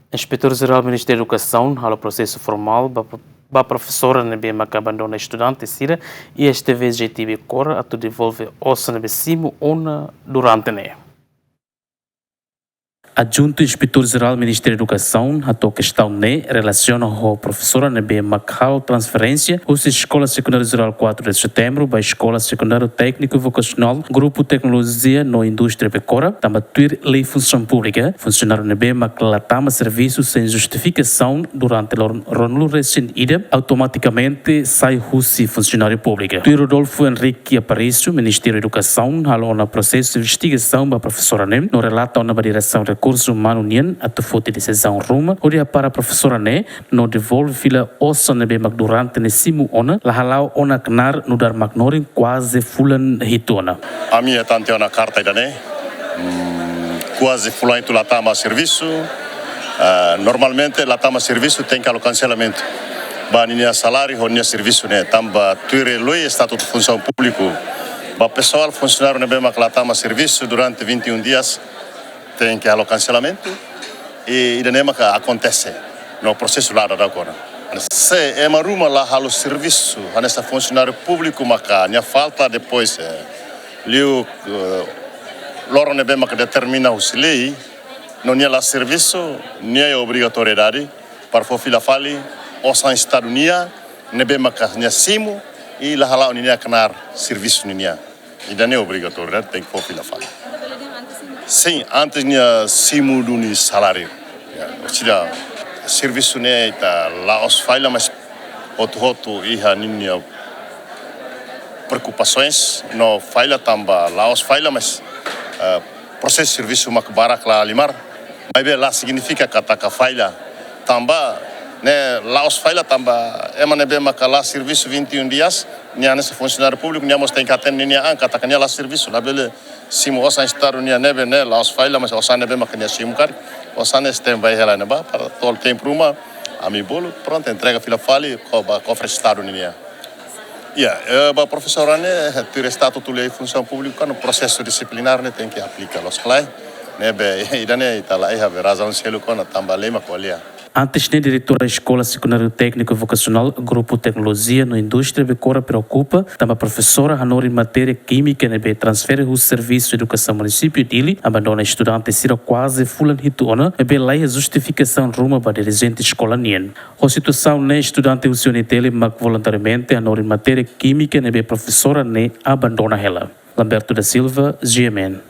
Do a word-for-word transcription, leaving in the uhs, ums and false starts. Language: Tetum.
Inspetór Jerál Ministériu Edukasaun halo prosesu formál ba, ba profesora ne'ebé maka abandona estudante sira iha S T V J T Bekora atu devolve osan ne'ebé simu ona durante ne'e. Adjuntu Inspetór Jerál Ministériu Edukasaun hato'o kestaun ne'e relasiona ho profesora ne'ebé mak halo transferénsia husi Eskola Sekundária Jerál quatro de Setembro ba Eskola Sekundária Tékniku Vokasionál Grupu Teknolojia no Indústria Bekora, tanba tuir Lei Funsaun Públika, funsionáriu ne'ebé mak la tama servisu sein justifikasaun durante loron ruanulu-resin-ida, automatikamente sai husi funsionáriu públiku. Tuir Rodolfo Henrique Aparício, Ministériu Edukasaun halo ona prosesu investigasaun ba profesora ne'e, no relata ona ba Diresaun Rekursu Umanu nian atu foti desizaun ruma hodi hapara profesora ne'e, no devolve fila osan ne'ebé mak durante ne'e simu ona, la hala'o ona knaar nu'udar mak hanorin kuaze fulan hitu ona. Ami hetan tiha ona karta ida-ne'e, mm, kuaze fulan hitu la tama servisu. Ah, normalmente la tama servisu tenke halo kanselamentu ba ninia saláriu ho ninia servisu ne'e, tanba tuir lei Estatutu Funsaun Públika, ba pesoál funsionáriu ne'ebé mak la tama servisu durante vinte e um dias, tenke halo kanselamentu, i ida-ne'e maka akontese no prosesu la dada kona. Se ema ruma la halo servisu, hanesan funsionáriu públiku maka nia falta depois, eh, liu, eh, loron ne'ebé maka determina husi lei, no nia la servisu, nia iha obrigatoriedade para fó fila fali osan Estadu nian ne'ebé maka nia simu, i la hala'o ninia knaar servisu nian. Ida-ne'e obrigatoriedade, tenke fó fila fali. Sin, antes nia simu duni saláriu. Ya, sida servisu ne'e ita la'ós falla, mas hotu-hotu iha ninia preokupasoens, no falla tanba la'ós falla, mas, eh, prosesu servisu mak barak la halimar. Maibé la signifika katak falla, tanba ne'e la'ós falla tanba ema ne'ebé maka la servisu vinte e um dias, nia hanesan funsionáriu públiku, nia mós tenke hatene ninia an katak nia la servisu, labele simu osan Estadu nian ne'ebé ne'e la'ós falla, mas osan ne'ebé maka nia simu karik, osan ne'e standby hela ne'ebá, para to'o tempu ruma, ami bolu, prontu, entrega fila fali, ko-, ba kofre Estadu nian. Ya, eh, ba profesora ne'e, tuir Estatutu Lei Funsaun Públika, kan prosesu disiplinár ne'e tenke aplika loos ka lae. Ne'ebé, ida-ne'e ita la iha be razaun seluk ona, tanba lei mak ko'alia. Antes ne'e, diretora Eskola Sekundária Tékniku Vokasionál Grupu Teknolojia no Indústria Bekora preokupa, tanba profesora hanorin matéria kímika ne'ebé transfere husi Servisu Edukasaun Munisípiu Dili, abandona estudante sira kuaze fulan hitu ona, maibé la iha justifikasaun ruma ba dirijente eskola nian. Ho situasaun ne'e, estudante husi U N I T L mak voluntariamente hanorin matéria kímika ne'ebé profesora ne'e abandona hela. Lamberto da Silva, G M N.